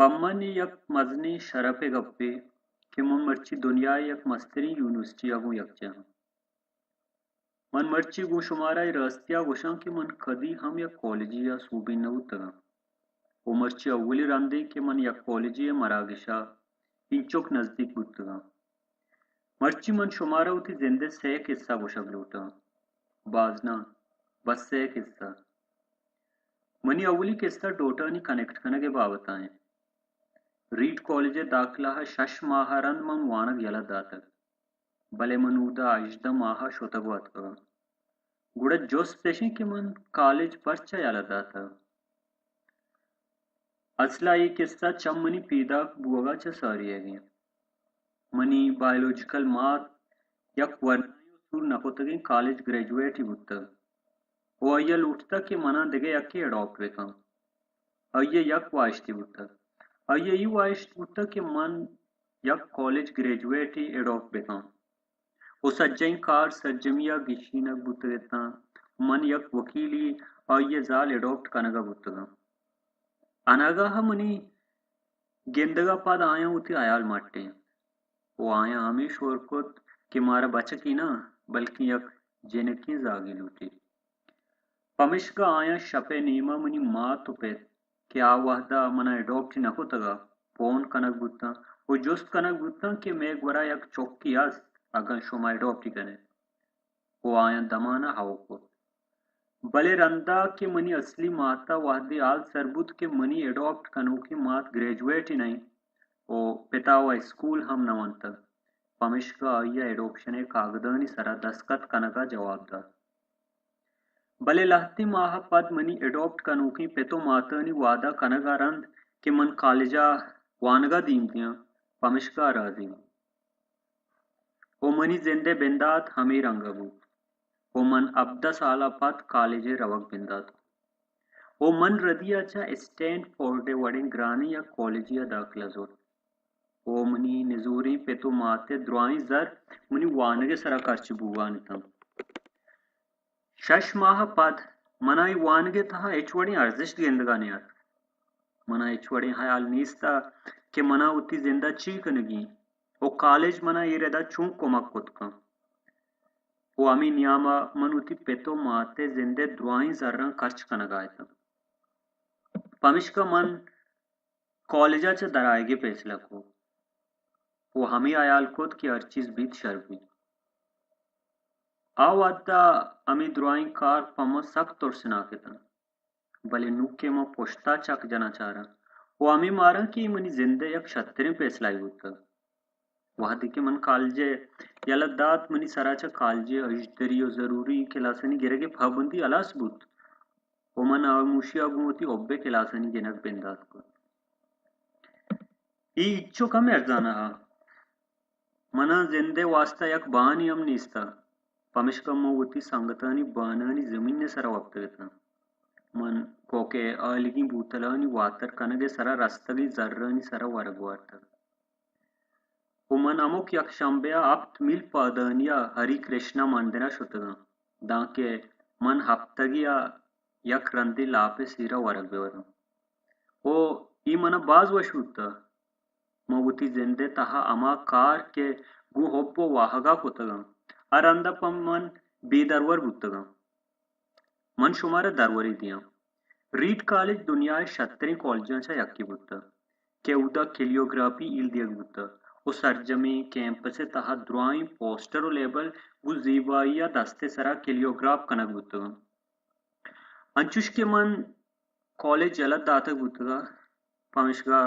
پہ من اے یک مزنیں شرپ ءِ گپے کہ من مرچی دنیا ءِ یک مستریں یونیورسٹی ءَ گوں یکجاہ آں۔ من مرچی گوں شمارا اے راستی ءَ گوشاں کہ من کدی ہم یک کالجے ءَ سوبین نہ بوتگ آں۔ و مرچی اولی رندے کہ من یک کالجے ءِ مراگش ءَ اینچک نزدیک بوتگ آں۔ مرچی من شمارا وتی زند ءِ سئے کسہ گوشگ لوٹاں۔ باز نہ، بس سئے کسہ۔ منی اولی کسہ ڈوٹانی کنیکٹ کنگ ءِ بابت ءَ انت۔ ریڈ کالج ءِ داخلہ ءَ شش ماہ ءَ رند من وانگ یلہ داتگ، بلے من اودا ہژدہ ماہ ءَ شتگ و اتکگ آں۔ گڑا جست اش انت کہ من کالج پرچا یلہ داتگ؟ اصل ءَ اے کسہ چہ منی پیداک بوگ ءَ چہ ساریگ انت۔ منی بائیولوجیکل مات یک ورنائیں و سور نہ کتگیں کالج گریجویٹے بوتگ و آئی ءَ لوٹتگ کہ منا دگہ یکے اڈاپٹ بکن۔ آئی ءَ یک واہشتے بوتگ۔ آئی ءَ اے واہشت بوتگ کہ من یک کالج گریجویٹے اڈاپٹ بکن و سجہیں کار سرجمی ءَ گیشینگ بوتگ اتاں۔ من یک وکیلے آئی ءِ زال اڈاپٹ کنگ ءَ بوتگاں۔ اناگاہ ءَ منی گندگ ءَ پد آیاں وتی ہیال مٹینت و آیاں ہمے شور کت کہ مارا بچکے نہ، بلکیں یک جنکیں زاگے لوٹیت۔ پمشکا آیاں شپ ءِ نیم ءَ منی مات و پت کہ آ وہد ءَ منا اڈاپٹ نہ کتگ ءَ، پون کنگ بوتاں و جست کنگ بوتاں کہ مئے گورا یک چکے است، اگاں شما اڈاپٹی کن ئے؟ و آیاں دمان ءَ ہئو کت۔ بلے رندا کہ منی اصلی مات ءَ وہدے حال سر بوت کہ منی اڈاپٹ کنوکیں مات گریجویٹے نہ انت و پتا و اسکول ہم نہ ونتگ، پمشکا آئی ءَ اڈاپشن ءِ کاگدانی سرا دستخط کنگ ءَ جواب دات۔ بلے لہتیں ماہ ءَ پد منی اڈاپٹ کنوکیں پت و ماتانی وعدہ کنگ ءَ رند کہ من کالج ءَ وانگ ءَ دیم دیاں، پمشکا راضی بوت۔ و منی زند ءِ بندات ہمے رنگ ءَ بوت و من ہبدہ سال ءَ پد کالج ءِ روگ بندات کت و من ردی ءَ چہ اسٹینڈ فورڈ ءِ وڑیں گرانیں یک کالجے ءَ داخلہ زرت و منی نزوریں پت و مات ءِ درائیں زر منی وانگ ءِ سرا خرچ بوان اتنت۔ شش ماہ ءَ پد منا اے وانگ ءِ تہا ہچ وڑیں ارزشت گندگ ءَ نیاتک۔ منا ہچ وڑیں ہیال نیست ات کہ منا وتی زند ءَ چی کنگی انت و کالج منا اے رد ءَ چون کمک کت کنت۔ و ہمے نیام ءَ من وتی پت و مات ءِ زند ءِ درائیں زراں خرچ کنگ ءَ اتاں۔ پمشکا من کالج ءَ چہ درآیگ ءِ پیسلہ کت و ہمے ہیال کت کہ ہر چیز بیت شر بیت۔ آ وہد ءَ ہمے درائیں کار پہ من سک ترسناک اتنت، بلے نوں کہ من پشت ءَ چک جناں چاراں و ہمے ماراں کہ اے منی زند ءِ یک شتریں پیسلہ ئے بوتگ۔ وہدے کہ من کالج ءَ یلہ دات، منی سرا چہ کالج ءِ ہژدری و ضروری کلاسانی گرگ ءِ پابندی ہلاس بوت و من ہاموشی ءَ گوں وتی حب ءِ کلاسانی جنگ بندات کت۔ اے ہچو کم ارزان ءَ منا زند ءِ واستہ یک بہانے ہم نیست ات، پمشکا من وتی سنگتانی بہانانی زمین ءِ سرا وپتگ اتاں۔ من کوک ءِ آلیگیں بوتلانی واتر کنگ ءِ سرا رستگیں زرانی سرا ورگ وارتگ و من ہمک یک شمبے ءَ ہپت میل پادانی ءَ ہری کرشنا مندر ءَ شتگاں، دانکہ من ہپتگے ءَ یک رندے لاپ ءِ سیر ءَ ورگ بہ وراں۔ و اے منا باز وش بوتگ۔ من وتی زند ءِ تہا ہما کار کہ گوں حب و واہگ ءَ کتگاں، آ رند ءَ پہ من بے درور بوتگاں۔ من شمارا درورے دیاں۔ ریڈ کالج دنیا ءِ شتریں کالجاں چہ یکے بوتگ کہ اودا کلیوگرافی ہیل دیگ بوتگ و سرجمیں کیمپس ءِ تہا درائیں پوسٹر و لیبل گوں زیبائی ءَ دست ءِ سرا کلیوگراف کنگ بوتگ انت۔ انچوش کہ من کالج یلہ داتگ بوتگ ءَ، پمشکا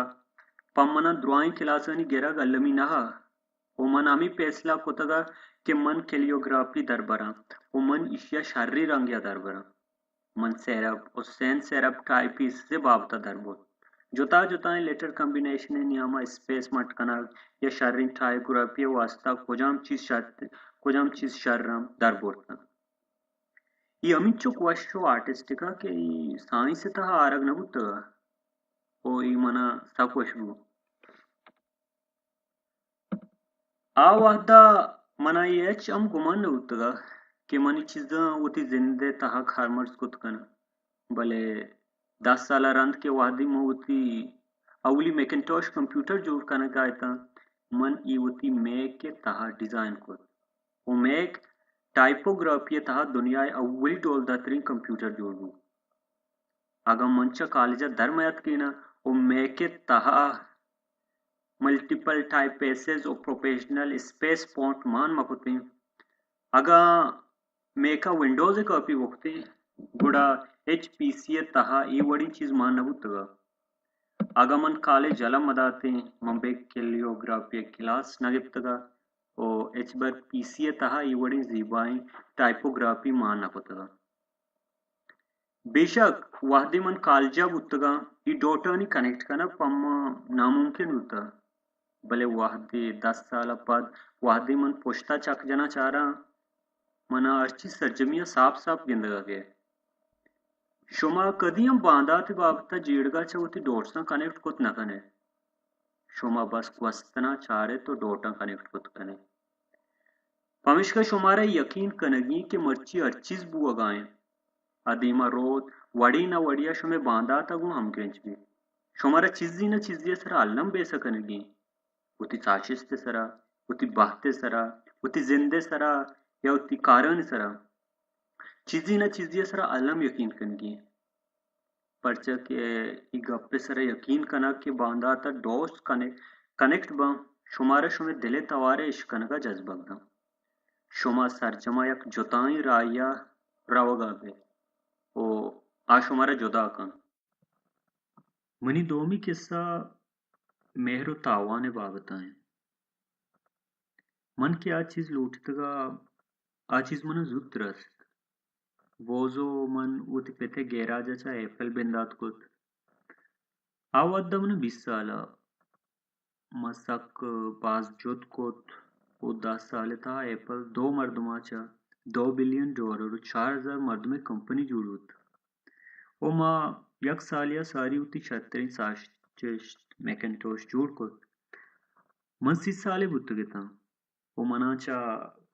پہ منا درائیں کلاسانی گرگ المی نہ ات و من ہمے پیسلہ کتگ ات کہ من کلیوگرافی دربراں و من ایشی ءَ شریں رنگے ءَ دربراں۔ من سیرپ و سین سیرپ ٹائپ پیسز ءِ بابت ءَ دربرت۔ جتا جتائیں لیٹر کمبینیشن ءِ نیام ءَ اسپیس مٹ کنگ یا شریں ٹائپوگرافی ءِ واستہ کجام چیز شر، کجام چیز شر انت، دربرت انت۔ اے ہمینچک وش و آرٹسٹک ءَ کہ اے سائنس ءِ تہا آرگ نہ بوتگ ءَ و اے منا سک وش بوت۔ آ وہد ءَ منا اے ہچ ہم گمان نہ بوتگ ءَ کہ من اے چیزاں وتی زند ءِ تہا کارمرز کت کناں، بلے دہ سال ءَ رند کہ وہدے من وتی اولی میکنٹاش کمپیوٹر جوڑ کنگ ءَ اتاں، من اے وتی میک ءِ تہا ڈیزائن کت۔ و میک ٹائپوگرافی ءِ تہا دنیا ءِ اولی ڈولدار ترین کمپیوٹر جوڑ بوت۔ اگاں من چہ کالج ءَ در میاتکیناں و میک ءِ تہا ملٹیپل ٹائپ پیسز و پروپیشنل اسپیس فونٹ مان مکتیں، اگاں میک ءَ ونڈوز ءِ کاپی بکتیں، گڑا ہچ پی سی ءِ تہا اے وڑیں چیز مان نہ بوتگ۔ اگاں من کالج یلہ مداتیں، من بہ کلیوگرافی ءِ کلاس نہ گپتگ و ہچبر پی سی ءِ تہا اے وڑیں زیبائیں ٹائپوگرافی مان نہ کتگ۔ بے شک، وہدے من کالج ءَ بوتگاں، اے ڈوٹانی کنیکٹ کنگ پہ من ناممکن بوتگ، بلے وہدے دس سال ءَ پد وہدے من پشت ءَ چک جناں چاراں، من ءَ ہرچی سرجمی ءَ ساپ ساپ گندگ ءَ کئیت۔ شما کدی ہم باندات ءِ بابت ءَ جیڑگ ءَ چہ وتی ڈوٹساں کنیکٹ کت نہ کن ئے۔ شما بس گوستناں چار ئے تو ڈوٹاں کنیکٹ کت کن ئے۔ پمیشکا شمارا یقین کنگی کہ مرچی ہر چیز بوہگا انت۔ آ دیما روت، وڑے نہ وڑے ءَ شمئے باندات ءَ گوں ہمگرنچ بیت۔ شمارا چیزے نہ چیزے ءِ سرا الم بیسہ کنگی انت۔ وتی ساچشت ءِ سرا، وتی بحت ءِ سرا، وتی زند ءِ سرا یا وتی کارانی سرا چیزے نہ چیزے ءِ سرا الم یقین کنگی انت۔ پرچا کہ اے گپ ءِ سرا یقین کنگ کہ باندات ءَ ڈوٹس کنے-، کنیکٹ باں، شمارا شمئے دل ءِ توار ءِ اشکنگ ءَ جزبگ داں۔ شما سرجم ءَ یک جتائیں راہے ءَ روگ ءَ بئے و آ شمارا جدا کنت۔ منی دومی کسہ مہر و تاوان ءِ بابت ءَ انت۔ من کہ آ چیز لوٹتگ ءَ، آ چیز من ءَ زوت رست۔ بوزو من وتی پت ءِ گیراج ءَ چہ ایپل بندات کت۔ آ وھد ءَ من ءَ بیست سال ءَ۔ ما سک باز جھد کت و دہ سال ءِ تہا ایپل دو مردم ءَ چہ دو بلین ڈالر و چار ہزار مردم ءِ کمپنی جوڑ بوت۔ و ما یک سالے ءَ ساری وتی شرتریں ساچشت میکنٹوش جوڑ کت۔ من سی سالے بوتگ اتاں و منا چہ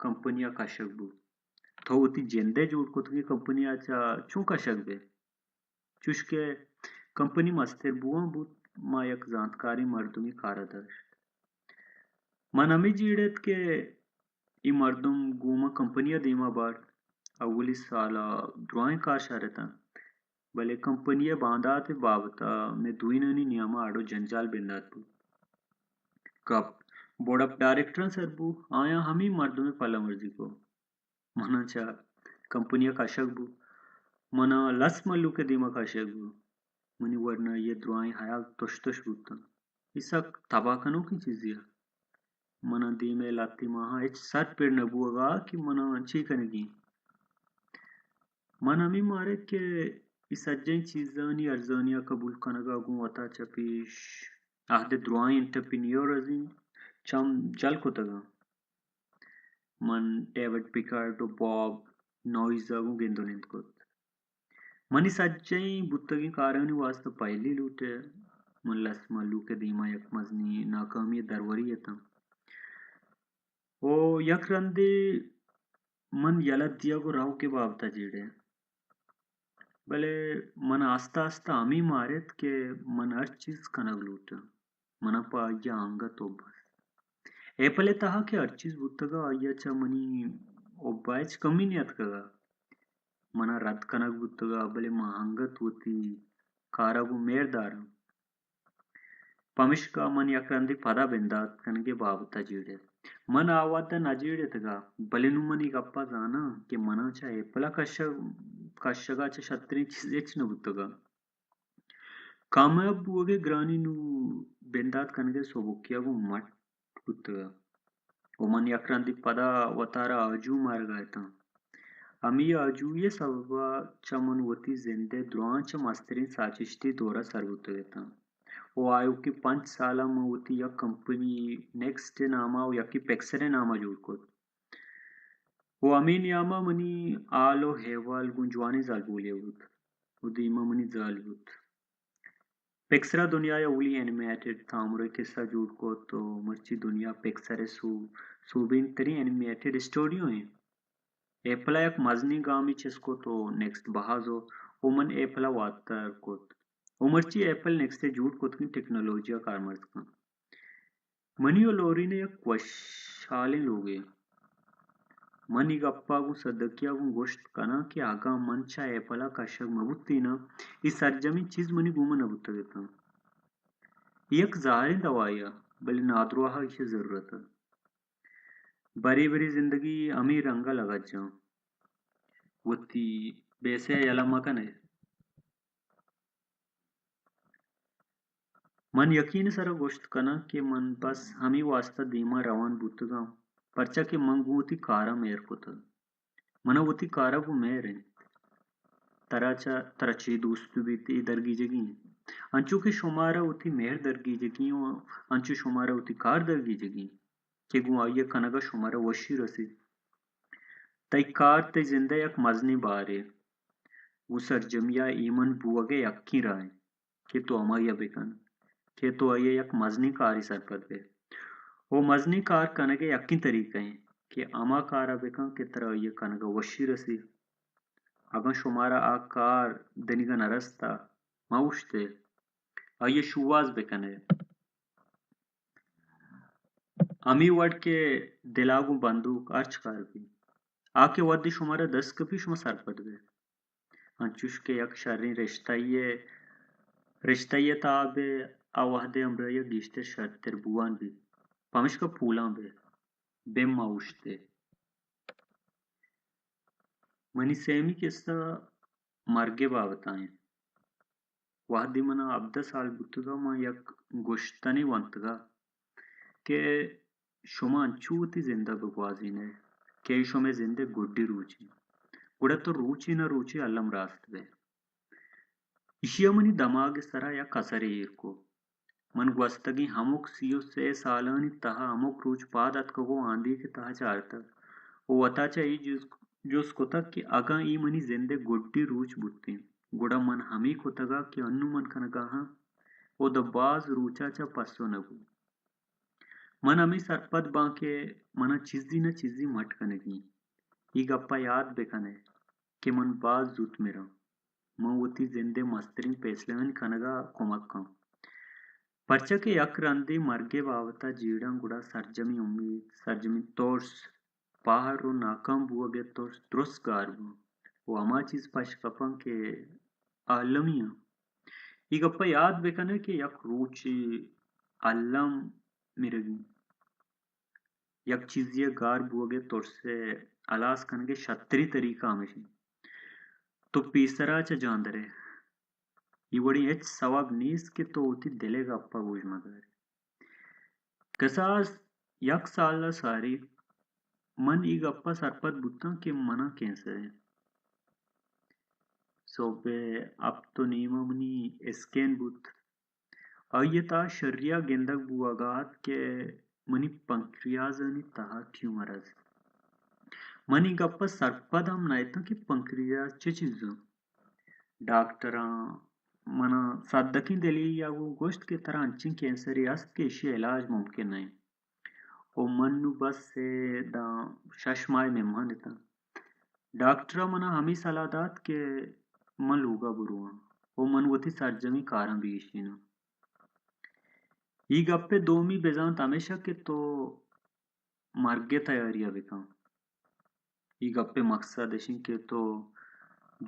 کمپنی ءَ کشگ بوت۔ تو وتی جند ءِ جوڑ کتگیں کمپنی ءَ چہ چون کشگ بئے؟ چوشکہ کمپنی مستر بوان بوت، ما یک زانتکاریں مردمے کار ءَ داشت۔ من ہمے جیڑ ات کہ اے مردم گوں ما کمپنی ءَ دیما بارت۔ اولی سال ءَ درائیں کار شر اتنت، بلے کمپنی ءِ باندات ءِ بابت ءَ مئے دوئینانی نیام ءَ اڑ و جنجال بندات بوت۔ گپ بورڈ آف ڈائریکٹراں سر بوت، آیاں ہمے مردم ءِ پلہ مرزی کت۔ منا چہ کمپنی ءَ کشگ بوت۔ منا لس مھلوک ءِ دیما کشگ بوت۔ منی ورنائی ءِ درائیں ہیال تش تش بوتنت۔ اے سک تباہ کنوکیں چیزے ات۔ منا دیم ءَ لھتے ماہاں ہچ سر پر نہ بوہگا کہ منا چے کنگی انت۔ من ہمے مارت کہ اے سجہیں چیزانی ارزانی ءَ قبول کنگ ءَ گوں وتا چہ پیش عہد ءِ درائیں انٹرپرینیورزی چم جھل کتگ انت۔ من ڈیوڈ پیکارڈ و باب نوئز ءَ گوں گند و نند کت۔ منی سجہیں بوتگیں کارانی واستا پہلی لوٹ ءَ۔ من لس مھلوک ءِ دیما یک مزنیں ناکامی ءِ دروری اتاں۔ و یک رندے من یلہ دیگ و روگ ءِ بابت ءَ جیڑ ات۔ بلے من آستہ آستہ ہمے مارت کہ من ہر چیز کنگ لوٹاں۔ منا پہ آئی ءَ انگت حب است۔ ایپل ءِ تہا کہ ہر چیز بوتگ ءَ، آئی ءَ چہ منی حب ءَ ہچ کمی نیاتکگ ءَ۔ منا رد کنگ بوتگ ءَ، بلے من انگت وتی کار ءَ گوں مہر داراں۔ پمشکا من یک رندے پدا بندات کنگ ءِ بابت ءَ جیڑ ات۔ من آ وھد ءَ نہ جیڑ اتگ ءَ، بلے نوں من اے گپ ءَ زاناں کہ منا چہ ایپل ءَ کشگ، کشگ ءَ چہ شتریں چیز ہچ نہ بوتگ ءَ۔ کامیاب بوگ ءِ گرانی نوں بندات کنگ ءِ سبکی ءَ گوں مٹ بوتگ ءَ۔ و من یک رندے پدا وتارا آجو مارگ ءَ اتاں۔ ہمے آجوئی ءِ سبب ءَ چہ من وتی زند ءِ دراں چہ مستریں ساچشتی دور ءَ سر بوتگ اتاں۔ و آیوکیں پنچ سال ءَ من وتی یک کمپنی نیکسٹ ءِ نام ءَ و یکے پکسر ءِ نام ءَ جوڑ کت۔ و ہمے نیام ءَ منی حال و احوال گوں جوانیں زالبولے ءَ بوت و دیما منی زال بوت۔ پکسر ءَ دنیا ءِ اولی اینیمیٹڈ تامر ءِ کسہ جوڑ کت و مرچی دنیا پکسر ءِ سو-، سوبین تریں اینیمیٹڈ اسٹوڈیو انت۔ ایپل ءَ یک مزنیں گامے چست کت و نیکسٹ بہا زرت و من ایپل ءَ واتر کت۔ ءُ مرچی ایپل نیکسٹ ءِ جوڑ کتگیں ٹیکنالوجی ءَ کارمرز کنت۔ منی ءُ لورین ءِ یک وشھالیں لوگے۔ من اے گپ ءَ گوں سدکی ءَ گوں گوشت کناں کہ اگاں من چہ ایپل ءَ کشگ مہ بوتیناں، اے سرجمیں چیز منی گوما نہ بوتگ اتاں۔ اے یک زھریں دوائے ءَ، بلے نادراہ ءَ ایشی ءِ ضرورت ات۔ برے برے زندگی ھمے رنگ ءَ لگت جاں۔ وتی بیسہ ءَ یلہ مہ کن ئے۔ من یقین ءِ سرا گوشت کناں کہ من بس ھمے واستا دیما روان بوتگاں، پرچا کہ من گوں وتی کاراں مھر کتگ۔ من ءَ وتی کار ءَ گوں مھر اِنت۔ ترا چہ، ترا چے دوست بیت، اے درگیجگی اِنت۔ انچو کہ شمارا وتی مھر درگیجگی اِنت ءُ انچو شمارا وتی کار درگیجگی اِنت کہ گوں آئی ءِ کنگ ءَ شمارا وشی رسیت۔ تئی کار تئی زند ءِ یک مزنیں بارے۔ گوں سرجمی ءَ ایمن بوگ ءِ یکیں راہ اِنت کہ تو ھمائی ءَ بکن کہ تو آئی ءَ یک مزنیں کارے سرپد بئے۔ ءُ مزنیں کار کنگ ءِ یکیں طریقہ اِنت کہ ھما کار ءَ بکن کہ ترا آئی ءِ کنگ ءَ وشی رسیت۔ اگاں شمارا آ کار دنیگا نہ رستہ، مہ اوشتے، آئی ءَ شوھاز بکن ئے۔ ھمے وڑ کہ دل ءَ گوں بندوک ھرچ کار بیت، آ کہ وھدے شمارا دست کپی، شما سرپد بئے۔ انچوش کہ یک شریں رشتہ یے، رشتہ یے تہا بئے، آ وھدے ھمراھی ءَ گیشتر شرتر بوان بیت۔ پمشکا پولاں بئے، بن مہ اوشتے۔ منی سیمی کسہ مرگ ءِ بابت ءَ اِنت۔ وھدے من ءَ ھبدہ سال بوتگ ءَ، من یک گوشتنے ونتگ ءَ کہ شما انچو وتی زند ءَ بگوازین ئے کہ اے شمئے زند ءِ گڈی روچ اِنت، گڑا تو روچے نہ روچے الم راست بئے۔ ایشی ءَ منی دماگ ءِ سرا یک اثرے ایر کو۔ من گوستگیں ھمک سی ءُ سے سالانی تہا ھمک روچ پاد اتکگ ءُ آ دیک ءِ تہا چارتگ ءُ وتا چہ اے جست، جست کتگ کہ اگاں اے منی زند ءِ گڈی روچ بوتیں، گڑا من ھمے کتگ ءَ کہ انوں من کنگ ءَ آں ءُ داں باز روچ ءَ چہ پسو نہ بوت۔ من ھمے سرپد باں کہ من ءَ چیزے نہ چیزے مٹ کنگی اِنت۔ اے گپ ءَ یات بکن ئے کہ من باز زوت مراں۔ من وتی زند ءِ مستریں پیسلہانی کنگ ءَ کمک کنت۔ پرچا کہ یک رندے مرگ ءِ بابت ءَ جیڑاں، گڑا سرجمیں امیت، سرجمیں ترس، پہر ءُ ناکام بوگ ءِ ترس درست گار باں ءُ ھما چیز پش کپاں کہ المی آں۔ اے گپ ءَ یات بکن ئے کہ یک روچے الم مرگی اِنت۔ یک چیزے ءِ گار بوگ ءِ ترس ءِ ھلاس کنگ ءِ شرتریں طریقہ ھمیش اِنت تو پیسرا چہ جان در ئے۔ اے وڑیں ھچ سوب نیست کہ تو وتی دل ءِ گپ ءَ گوش مہ دار ئے۔ کساس یک سال ءَ ساری من اے گپ ءَ سرپد بوتاں کہ من ءَ کینسر اِنت۔ سہب ءِ ھپت ءُ نیم ءَ منی اسکین بوت۔ آئی ءِ تہا شری ءَ گندگ بوگ ءَ ات کہ منی پنکریازانی تہا ٹیومر است۔ من اے گپ ءَ سرپد ھم نہ اتاں کہ پنکریاز چے چیز اِنت۔ ڈاکٹراں من ءَ سدکیں دلیری ءَ گوں گوشت کہ ترا انچیں کینسرے است کہ ایشی ءِ علاج ممکن نہ اِنت۔ ءُ من نوں بس ءَ داں شش ماہ ءِ مھمان اتاں۔ ڈاکٹر ءَ من ءَ ھمے سلاہ دات کہ من لوگ ءَ برواں ءُ من وتی سرجمیں کاراں بگیشیناں۔ اے گپ ءِ دومی بزانت ھمیش اِنت کہ تو مرگ ءِ تیاری ءَ بکن۔ اے گپ ءِ مقصد اِش اِنت کہ تو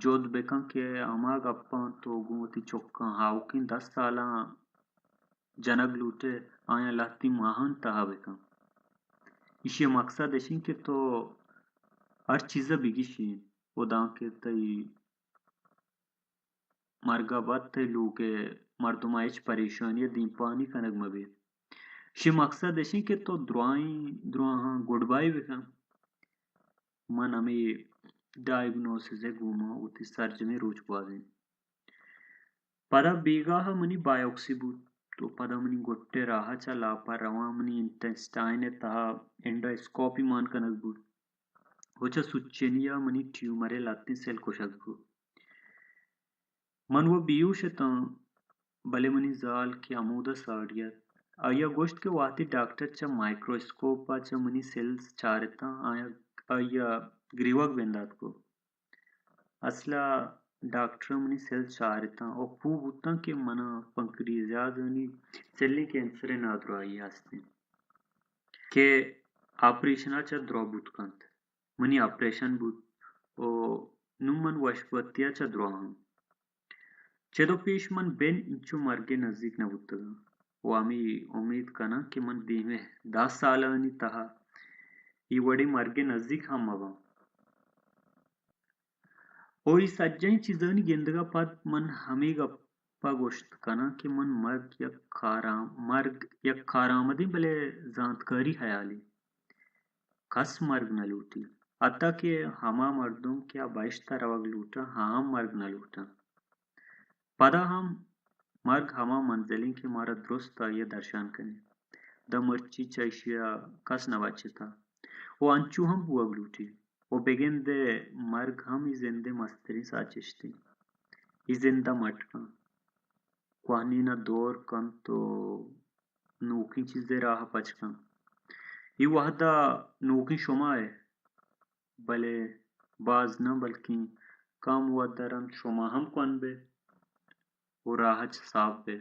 جھد بکن کہ ھما گپاں تو گوں وتی چکاں آؤکیں دس سالاں جنگ لوٹ ئے، آیاں لھتیں ماھانی تہا بکن۔ ایشی ءِ مقصد اِش اِنت کہ تو ھر چیز ءَ بگیشی ءُ دانکہ تئی مرگ ءَ بعد تئی لوگ ءِ مردماں ھچ پریشانی ءُ دیمپانی کنگ مہ بیت۔ ایشی ءِ مقصد اِش اِنت کہ تو دراھیں دراھاں گڈ بائی بکن۔ من ھمے ڈائگنوسس ءِ گوما وتی سرجمیں روچ گوازینت۔ پدا بیگاہ ءَ منی بایوپسی بوت ءُ پدا منی گٹ ءِ راہ ءَ چہ لاپ ءَ رواں منی انٹسٹائن ءِ تہا انڈواسکوپی مان کنگ بوت ءُ چہ سوچنی ءَ منی ٹیومر ءِ لھتیں سیل کشگ بوت۔ من وَ بیھوش اتاں، بلے منی زال کہ ھمودا ساڑی ات، آئی ءَ گوشت کہ وھدے ڈاکٹر چہ مائیکرواسکوپ ءَ چہ منی سیلز چارتاں، آیاں، آئی ءَ گریوگ بندات کت۔ اصل ءَ ڈاکٹر منی سل چارتاں و پو بوتاں کہ منا پنکریازانی سلیں کینسر نادراہی ہستیں کہ آپریشن چہ درو بوت کنت۔ منی آپریشن بوت و نوں من وشبتیا چہ درو ہم۔ چدو پیش من بن انچو مرگ نزدیک نہ بوتگاں و ہمے امید کناں کہ من دیمے دہ سالانی تہا اے وڑیں مرگ نزدیک ہم مباں۔ و اے سجہیں چیزانی گندگا پد من ہمے گپا گوشت کناں کہ من مرگ یک کارام-، مرگ یک کارآمدیں بلے زانتکاری ہیالے۔ کس مرگ نہ لوٹی، حتی کہ ہما مردم کہ آ بہشتا روگ لوٹاں، آ ہم مرگ نہ لوٹاں۔ پدا ہم مرگ ہما منزلیں کہ مارا درست آئیا درشان کنی۔ داں مرچی چہ ایشیا کس نہ بچتا و انچو ہم بوگ لوٹی۔ و بگندے مرگ ہم اے زندے مستریں ساچشتے۔ اے زندا مٹ کن، کوہنینا دور کنت و نوکیں چیزے راہ پچ کن۔ اے وہدا نوکیں شما ئے، بلے باز نہ بلکیں کم وہدا رند شما ہم کوہن بے و راہ چہ ساپ بے۔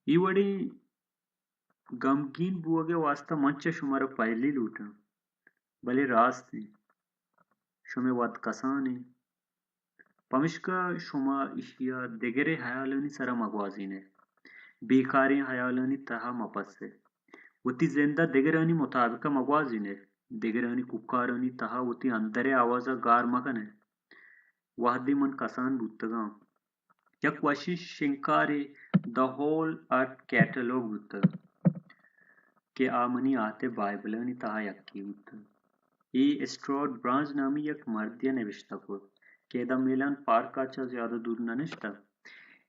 اے وڑیں گمگین بوگے واسطہ من چہ شمارا پہلی لوٹاں، بلے راست ایں، شمے وت کسان ایں۔ پمشکا شما ایشیا دگرے ہیالانی سرا مگوازینے، بیکاریں ہیالانی تہا مپسے، وتی زندا دگرانی مطابقا مگوازینے، دگرانی کوکارانی تہا وتی اندرے آوازا گار مکنے۔ وہدے من کسان بوتگاں، یک وشیں شنکارے The Whole Earth Catalog بوتگ کہ آ منی آتے بائبلانی تہا یکے بوتگ۔ اے اسٹورٹ برانز نامی یک مردے ء نبشتہ کت کہ ادا میلان پارک ء چہ زیادہ دور نہ نشتگ۔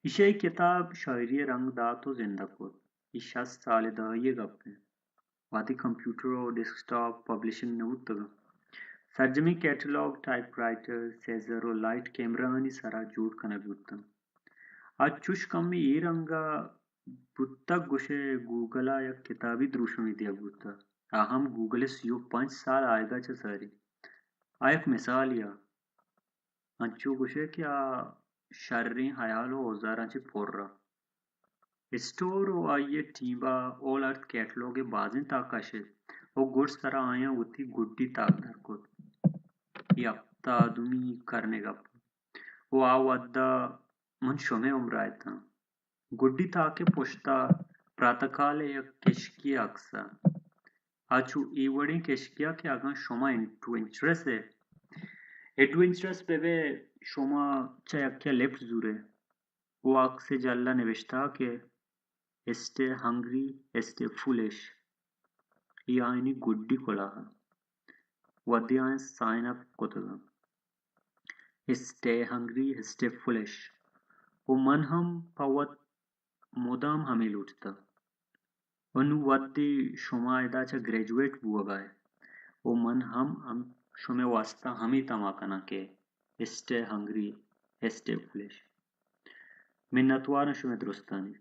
ایشی ء اے کتاب شاعری ء رنگ دات و زندگ کت۔ اے شست سال ء دہائی ء گپ انت۔ وہدے کمپیوٹر و ڈیسکٹاپ پبلشنگ نہ بوتگ انت، سرجمیں کیٹلاگ ٹائپ رائٹر، سیزر و لائٹ کیمرہ آنی سرا جوڑ کنگ بوتگ انت۔ آ چوش کمے اے رنگ ء بوتگ گوشئے گوگل ء یک کتابی دروشمے دیگ بوتگ۔ آ ہم گوگل ء سی و پنچ سال آیگا چہ ساری۔ آ یک مثالے ء۔ انچو گوشئے کہ آ شریں ہیال و اوزاراں چہ پر ء۔ اسٹور و آئی ء ٹیم ء ہول ارتھ کیٹلوگ ء بازیں تاک کشت و گڈ سرا آیاں وتی گڈی تاک در کت۔ اے ہپتادمی کرن ء گپ و آ وھد ء من شمئے ہمراہ اتاں۔ گڈی تاک ء پشت ء پراتکال ء یک کشکی ء عکس ء۔ آ چو اے وڑیں کشکی ء کہ اگاں شما ایڈونچرس ء، ایڈونچرس بہ بئے، شما چہ یکے ء لفٹ زورئے۔ و عکس ء جہل ء نبشتہ کہ اسٹے ہنگری، اسٹے فولش۔ اے آیانی گڈی کلاہ ء۔ وھدے آیاں سائن اپ کتگ انت، اسٹے ہنگری، اسٹے فولش۔ و من ہم پہ وت مدام ہمے لوٹتگ۔ و نوں وھدے شما ادا چہ گریجویٹ بوگ ء ئے، و من ہم، ہم شمئے واستا ہمے تما کناں کہ اسٹے ہنگری، اسٹے فولش۔ منتواراں شمئے درستانی۔